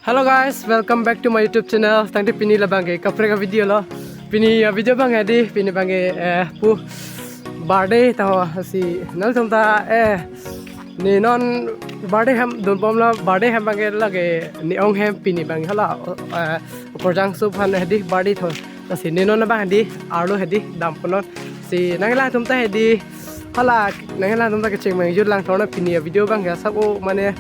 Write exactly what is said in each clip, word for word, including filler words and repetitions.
Hello guys, welcome back to my YouTube channel. Tangte pini labang ke kaprek a-video lo. Pini a-video abang hedi, pini abang ke, eh, pu birthday taho, lasi nangtum ta, eh, ne non birthday hem dunbomlo, birthday hem abang ke lake ne ong hem pini abang hala, eh, okorjangso aphan hedi birthday tho. Lasi ne non abang hedi arlo hedi damponnon. Si nanglang atum ta hedi, hala nanglang atum ta kecheng mang jut lang thorna pini a-video abang ke asap o mane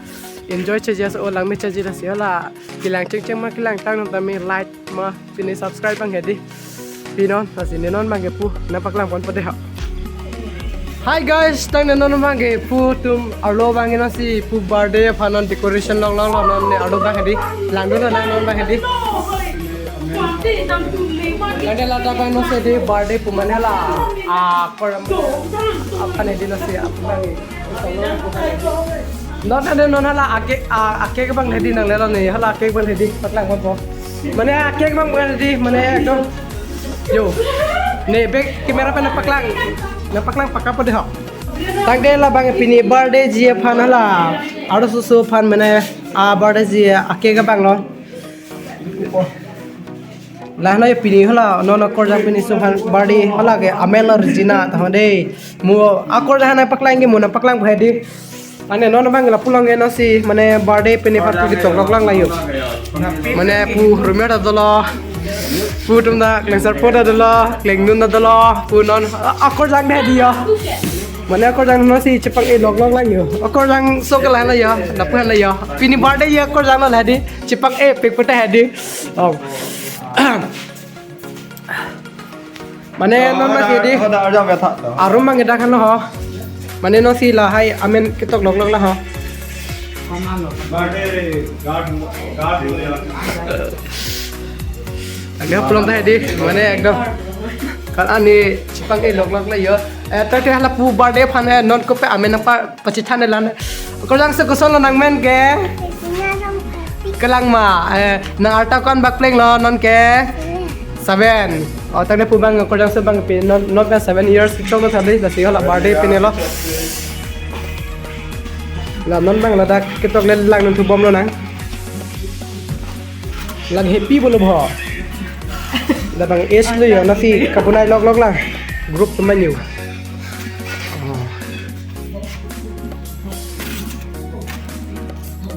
enjoy chajia, o langme chajia, lasi hala kelang chengcheng ma kelang tang atum ta me like ma pini subscribe abang hedi pinon, lasi ne non abang ke pu nangpaklangponpo dei ha. Hi guys, tangte non abang ke pu atum arlo abang ke non si pu birthday aphan non decoration longlonglo, non ne arlo abang hedi, langdun lang non abang hedi. Tangte ladak abang non si hedi birthday pu mane hala, ah, akor aphan hedi non si aphan hedi. Non tangte non hala a-cake, a, a-cake abang hedi nanglelo ne, hala a-cake abang hedi paklangponpo. Mane a-cake abang hedi, mane ekdom. Yo. Ne bek camera pen nangpaklang. Nangpaklang pakappo dei ho. Tangte labang pini birthday ji aphan hala, arloso aphan mane a-birthday ji a-cake abang lo. Lahai pini hala non akorjang pini so aphan birthday hala ke amen lo Regina taho dei. Mo akorjang nangpaklang ke mo nangpaklangpo hedi. Ane non abang lapu along ke non si mane birthday pini aphan pu ketoklok lang la yo. Mane pu Rumia ta dolo, pu atum ta klengsarpo ta dolo, klengdun ta dolo, pu non a-, akorjang hedi yo. Mane akorjang non si chepang-e loklok lang yo. Akorjangso ke lahai la yo, lapu han la yo. Pini birthday yo akorjang lo hedi, chepang-e pik pute hedi. Oh. Mane non abang ke hedi. Hoda arjam ya tha to. Arum abang ke dak han lo ho. Mane non si lahai amen ketoklok long la ho. Birthday guard, guard. Lake pulang ta hedi, mane ekdom. Kan ani chepang-e loklok la yo. Eh, tangte hala pu birthday aphan he non kopi amen nangpa pachethang ne lan. Akorjangso koson lo nangmen ke? Kelang ma, eh, nang arta ko-an bak plenglo non ke? Seven. O, tangte pu abang akorjangso abang pini non, non ke seven years chok lo tha dei, lasi hala birthday pini lo. La non abang ladak ketoklok langdun thubomlo nang. Lang happy bolo bo. Labang age lo yo, non si kabonai loklok lang. Group atum man yo.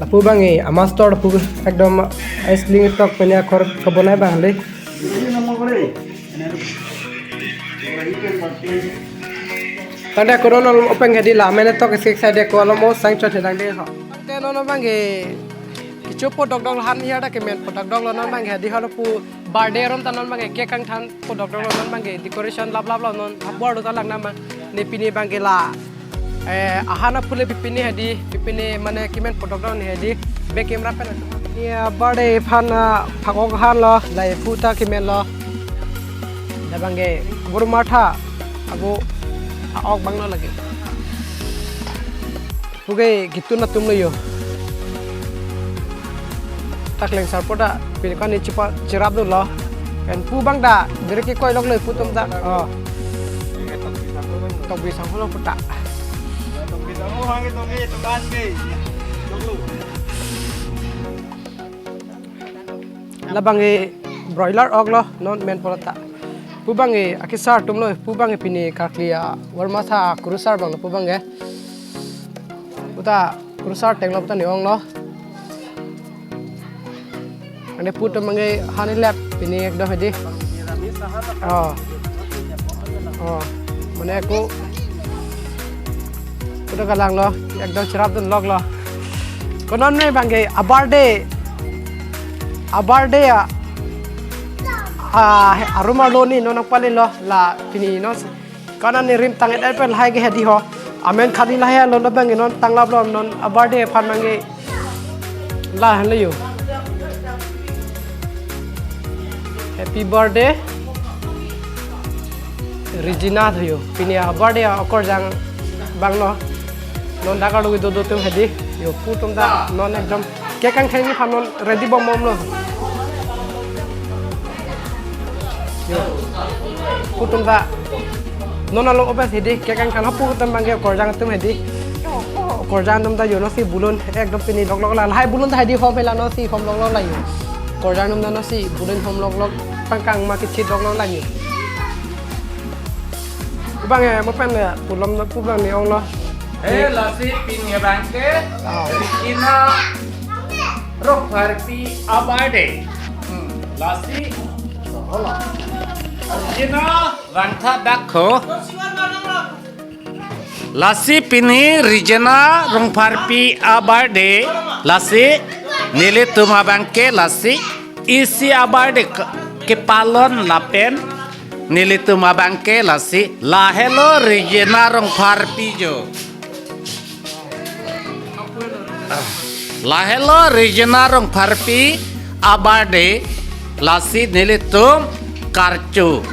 Lapu abang e, a-master lapu ekdom age limit tok pini akhor kabonai abang le. Tangte ako non alom openg hedi la, mane tok sik side ako alom o sang chot hedang dei ho. Tangte non abang ke kecho podokdok han ya da kemen podokdok lo non abang ke hedi hala pu birthday arum ta non abang ke cake kangthanpo dokdok lo non abang ke decoration laplap lo non habor do ta lang nam abang ne pini abang ke la. Eh, ahan aphu le pipini hedi, pipini mane kemen podokdok ne hedi, bek camera pen. Ni, ah, birthday aphan, ah, phak-ok han lo, lahai pu ta kemen lo. Labang ke guru matha, ago a-ok abang lo lake. Pu ke gitun atum lo yo. Ta klengsarpo ta, pini ko-an ne chepa cherap dolo. Pen pu abang ta, beri ke koi lok lo pu atum ta. Oh. Tokbi sang lo pu ta. Labang e broiler ok lo, non men polo ta. Pu abang e akesar atum lo, pu abang e pini karkli a-world matha kurusar abang lo pu abang e. Pu ta kurusar tenglo pu ta ne ong lo. Ane pu atum abang ke hani lap pini ekdom hedi. Oh. Oh. Mane ako pu ta kalang lo, ekdom cherap dun lok lo. Ko non ne abang ke a-birthday. A-birthday a. Ah, arum arlo ni non nangpale lo la pini non. Ko-an ne rim tang-et pen lahai ke hedi ho. Amen khali lahai lo labang non tanglap lo non a-birthday aphan abang ke. Lahai lo yo. Happy birthday. Regina tho yo. Pini a-birthday akorjang abang lo. Non dak arlo kedo do atum hedi. Yo pu atum ta non ekdom. Cake kangthengji aphan non ready bom bom lo. Yo. Pu atum ta. Non alo obes hedi, cake kangthang hapu atum abang ke akorjang atum hedi. Korjang atum ta jo nosi balloon ekdom pini loklok lang. Lahai balloon ta hedi hom hela nosi hom loklok lang jo. Korjang atum ta nosi balloon hom loklok, pangkang ma kichit loklok lang jo. Abang eh, mo pen eh, pulom na pubang ni ong lo. Eh, lasi pini abangke, Oh. Regina Rongpharpi a-birthday. Hmm, lasi, Regina vangtha dakho. Lasi pini Regina Rongpharpi a-birthday, lasi nelitum abangke lasi isi a-birthday ke-, kepalon lapen nelitum abangke lasi lahelo Regina Rongpharpi jo. Lahelo Regina Rongpharpi a-birthday, lasi nelitum karcho.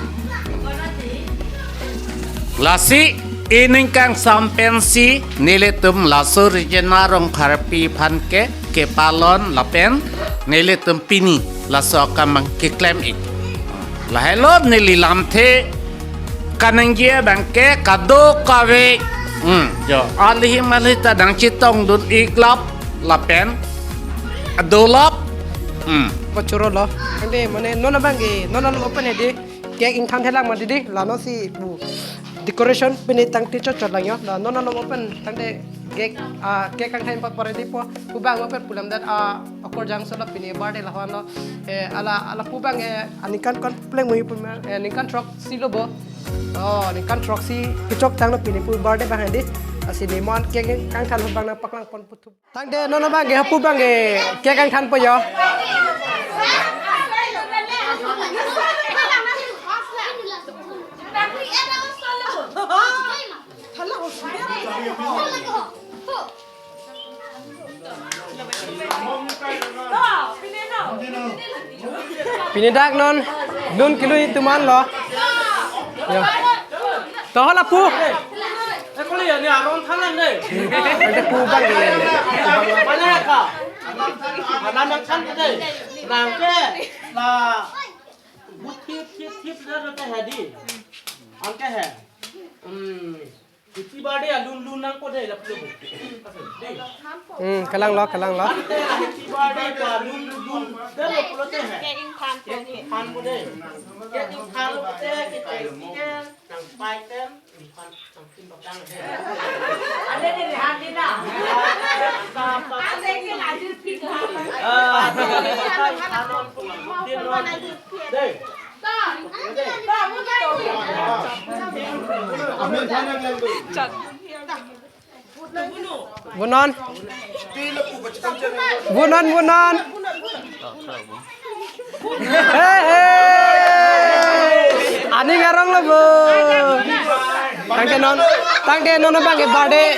Lasi ining kangsam pensi nelitum laso Regina Rongpharpi aphan ke kepalon lapen nelitum pini laso akam abang keklem ik. Lahelo neli lamthe kaningje abangke kadokave. Hmm, jo. Alihim alita dang chetongdun iklap lapen adolap. Hmm. Pachuro lo. Ande mane non abangke, non along open hedi. Cake ingthan thelang ma didi, la nosi bu decoration pini tangte chotchot lang jo. La non along open tangte cake, ah, cake kangthan apot pore dipo. Pubang open pulam dat, ah, okorjang solo pini birthday lahai lo. Eh, hala, hala pubang eh, aningkan kon pleng mui pun ma, eh, ningkan throksi lo bo. Oh, ningkan throksi kechok tanglo pini pu birthday abang hedi. Lasi ne mon cake kangthan abang nangpaklang pon puthot. Tangte non abangke hapu abangke cake kangthanpo jo. Pini dak non, non kelun atum an lo. Yo. To hala pu. Eh, kuli ya, ni arong thanan dei. Ante pu abang ni. Mana ka? Mana nangthan dei. Nangke la. But thip, thip, thip, dah, dah, hadi. Angke he. Hmm. Happy birthday alun lun nangpo dei, lapu lo. Dei. Hmm, kalang lo, kalang lo. Ante happy birthday ko alun lun. Dei, lapu lo te he. Cake ingthanpo dei. Cake ingthanpo dei, cake ingthan, nangpai tem, ingthan, nangpin bakang he. Ante dei, hadi na. Ante ke lajir pik. Ah, dei. Bu non. Bu non, bu non. Hey, hey. Aning arong lo bu. Tangte non, tangte non abangke birthday.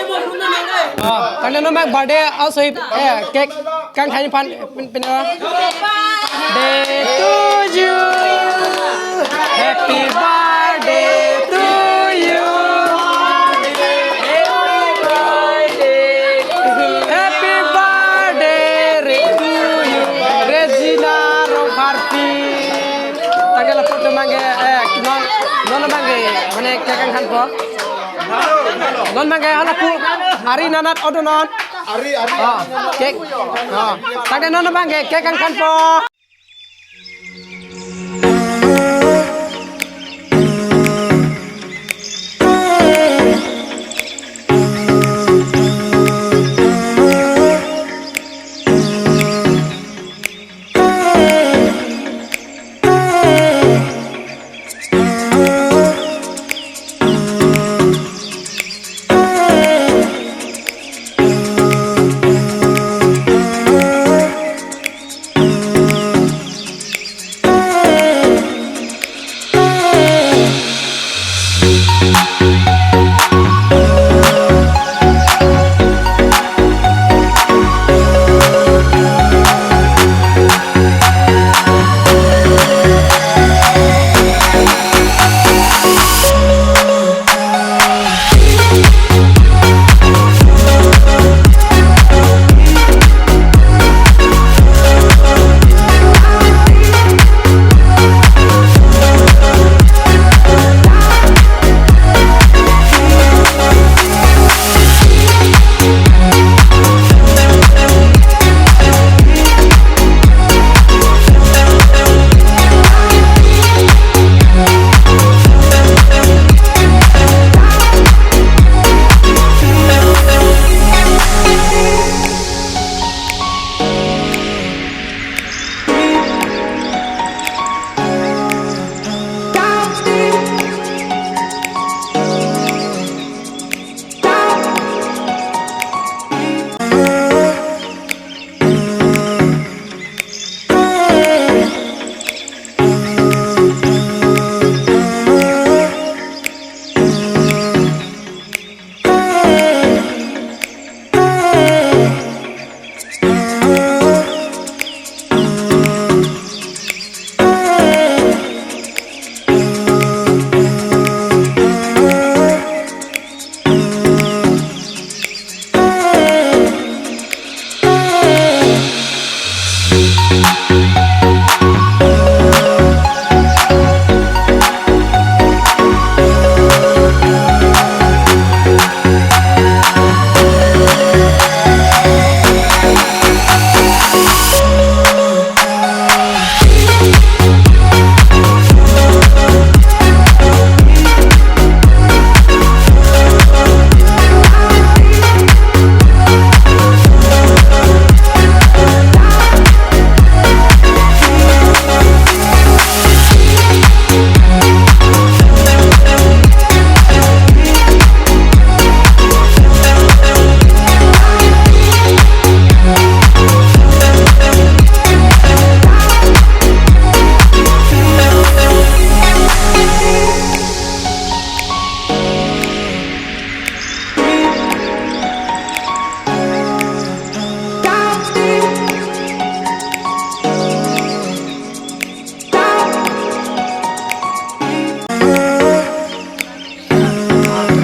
Oh, tangte non abang birthday, also, eh, cake kangthan aphan pin, pin, eh. Day to you. Happy birthday to you. Happy birthday to you. Regina Rongpharpi. Tangte lapu atum abangke, eh, non, non abangke, mane cake kangthanpo. Non abangke, hala pu, ari nanat odo non. Ari, ari. Oh, cake. Oh, tangte non abangke, cake kangthanpo.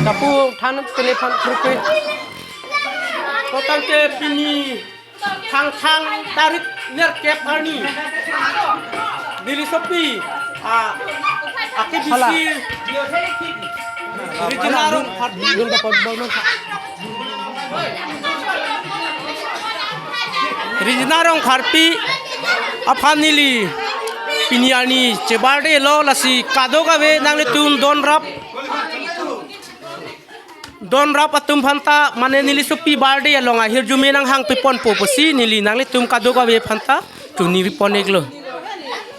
Kapu than telephan krukri. Kotang ke pini Thangthang tarik nerkep arni nelisopi, ah, A K B C Hala. Regina Rongpharpi. Regina Rongpharpi aphan neli pini arni che-birthday lo, lasi kadokave nanglitum donrap, donrap atum aphanta, mane nelisopi birthday along ahirjume nanghangpiponpo pusi neli nanglitum kadokave aphanta choningri pon-iklo.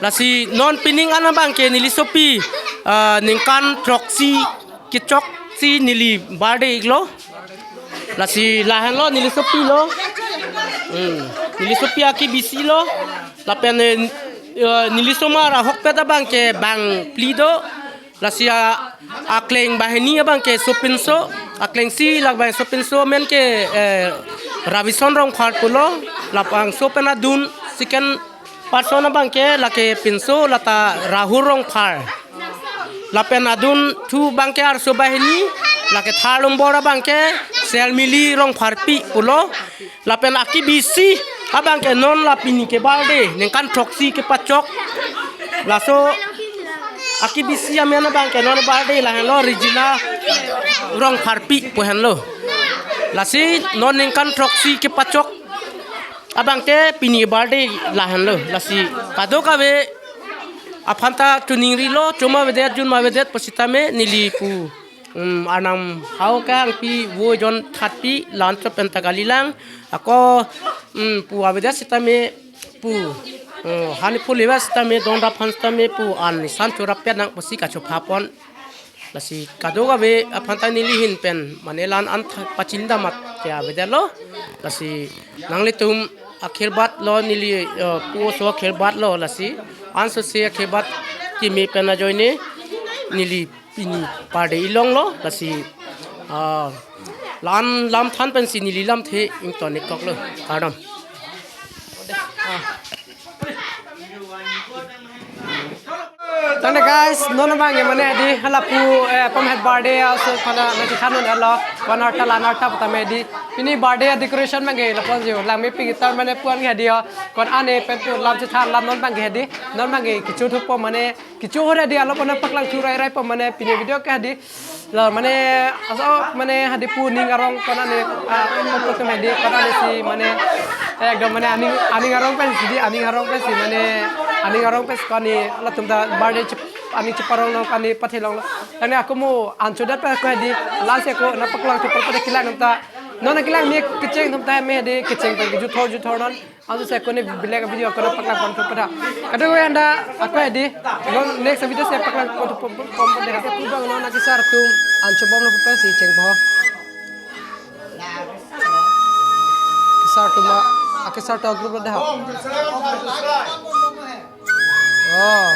Lasi non pining an abang ke nelisopi, ah, ningkan throksi kechoksi neli birthday iklo. Lasi lahenlo nelisopi lo. Hmm. Nelisopi A K B C lo. Lapen, eh, eh, nelisomar ahokpet abang ke bangphli do. Lasi a, akleng banghini abang ke sopinso, akleng isi labang sopinso amen ke, eh, Robinson Rongphar pulo, labangso pen adun second person abang ke lake pinso lata Rahul Rongphar. Lapen adunthu abang ke arso banghini, lake third nombor abang ke Selmili Rongpharpi pulo. Lapen A K B C abang ke non la pini ke birthday ningkan throksi kepachok. Laso A K B C amen abang ke non birthday lahenlo Regina Rongpharpi pu henlo. Lasi non ningkan throksi kepachok abang ke pini birthday lahenlo. Lasi kadokave aphanta choningrilo, choma avedet, jun ma avedet pusitame neli pu, um, Arnam Hao kangpi vo jon thatpi lancho penta kalilang. Ako, um, pu avedet sitame pu, um, hani pu lewa sitame donrap aphan sitame pu an nisan chorap pet nang pusi kachopha pon. Lasi kadokave aphanta neli ahin pen mane la-an an tha-, pachinidam at ke avedetlo. Lasi nanglitum akhirbat lo neli, eh, pu oso akhirbat lo lasi. Ansose akhirbat keme pen ajoine neli pini birthday ilonglo lasi, ah, la-an lam than pensi neli lamthe ington-ik koklo. Kardom. Ah. Tangte guys, non abang ke mane hedi hala pu, eh, pamhet birthday aso pada nangchethan un-elo, konarta lanarta putame hedi. Pini birthday decoration abang ke lapu-an jo, langmepik gitar mane pu-an ke hedi ho, ko-an ane pen pu lam chethan lam non abang ke hedi, non abang ke kecho thupo mane, kecho hore hedi alo pu-an paklang thu rai rai po mane pini video ke hedi. La mane aso mane hedi pu ning arong ko-an ane, ah, ko-an pu atum hedi ko-an ane si mane ekdom mane aning, aning arong pensi di, aning arong pensi mane aning arong pensi ko-an ane latum ta birthday chep-, aning cheparong long ko-an ane pathelonglo. Tangte ako mo anchodet pen ako hedi lasi ako nangpaklang thu pen pada kelang nangta. Non nangkelang me kecheng atum ta me hedi kecheng pen kejuthor juthor non. Ansose ako ne bilek video ako nangpaklang pon thu pada. Kadokave anda ako hedi. Next video si paklang pon thu pon pon pon deh. Pu abang non akesar atum anchobomlo pu pensi chengpo. Kesar atum a, akesar atum group lo deh. Oh.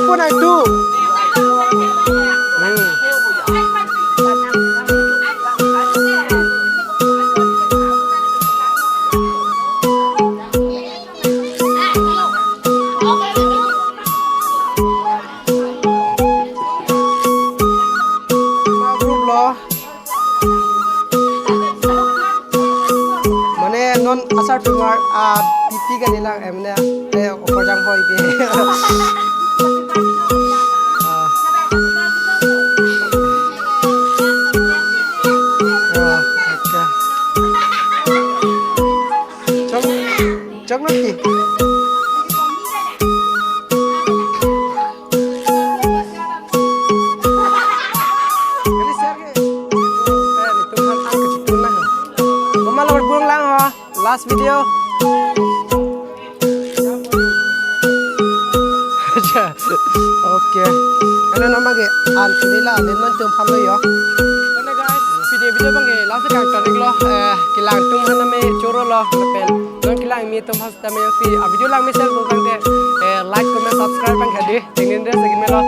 Pun itu. Hmm. Group lo. Mane non asar tumar a pipi ka nilang, eh, mane, eh, okorjang hoi pi. Ah. Ah, okay. Chok, chok lo ki. Kali share ke. Eh, netum aphan an kachetun na. Mama labar burung lang ho. Last video. Acha. Okay. Ano nama ke an sini la, alen non tum phan lo yo. Ano guys, pini video abang ke last kang tarik lo. Eh, kelang atum aphan name choro lo, lapen non kelang kimi atum aphan tame si a video langme share ko tangte, eh, like, comment, subscribe abang ke dei. Tingin dei segi melo.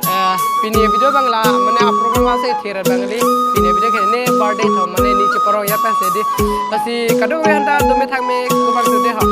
Eh, pini video abang la, mane a program ase thira abang li. Pini video ke ne birthday tho, mane ni cheparong ya pen si dei. Lasi kadokave aphanta dome thakme ko abang tu dei ho.